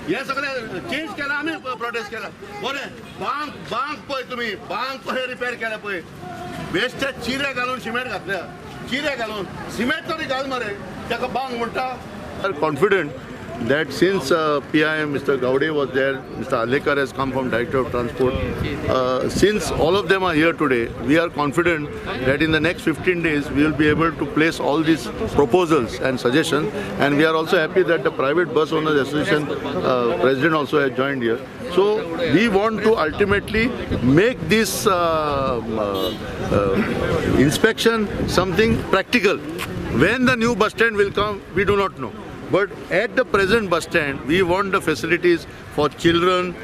हे सगळे चेंज केला आमी, प्रोटेस्ट केला. बरें, बांक बांक पळय तुमी, बांक कशें रिपेर केला पळय. बेश्टे चिरे घालून सिमेंट घातल्या, चिरे घालून सिमेंट तरी घाल मरे, ताका बांक म्हणटा. Confident that since PI Mr. Gaude was there, Mr. Alekar has come from Director of Transport. Since all of them are here today, we are confident that in the next 15 days we will be able to place all these proposals and suggestions. And we are also happy that the Private Bus Owners Association President also has joined here. So we want to ultimately make this inspection something practical. When the new bus stand will come, we do not know. But at the present bus stand, we want the facilities for children,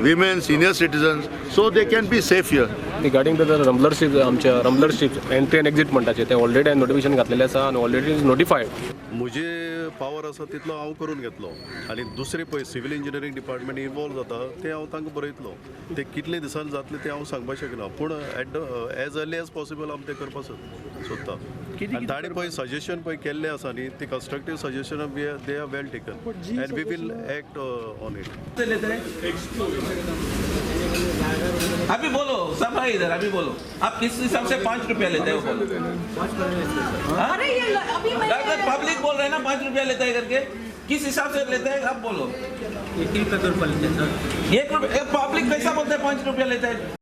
women, senior citizens, so they can be safe here. Regarding the rumbler strips, आमच्या rumbler strips entry and exit म्हणटाचे, ते already हांवें notification घातलेलें आसा आनी already is notified. म्हजे power आसा तितलो हांव करून घेतलो आनी दुसरे पळय सिवील इंजिनियरींग डिपार्टमेंट इनवॉल्व जाता, ते हांव तांकां बरयतलो. ते कितले दिसान जातले ते हांव सांगपाक शकना, पूण at the as early as possible आमी ते करपाक सोदता. आनी ताणें पळय सजेशन पळय केल्लें आसा न्ही, ती constructive suggestion they are well taken and we will act on it. लेते हैं. अभी बोलो, सब है इधर. अभी बोलो, आप किस हिसाब से 5 रुपया लेते हैं, वो बोलो. हाँ? अरे, ये अभी डॉक्टर, मैंने पब्लिक बोल रहे हैं ना, 5 रुपया लेता है करके. किस हिसाब से लेते हैं, आप बोलो. एक रुपये लेते हैं सर. 1 रुपये? पब्लिक कैसा बोलते हैं, 5 रुपया लेता है.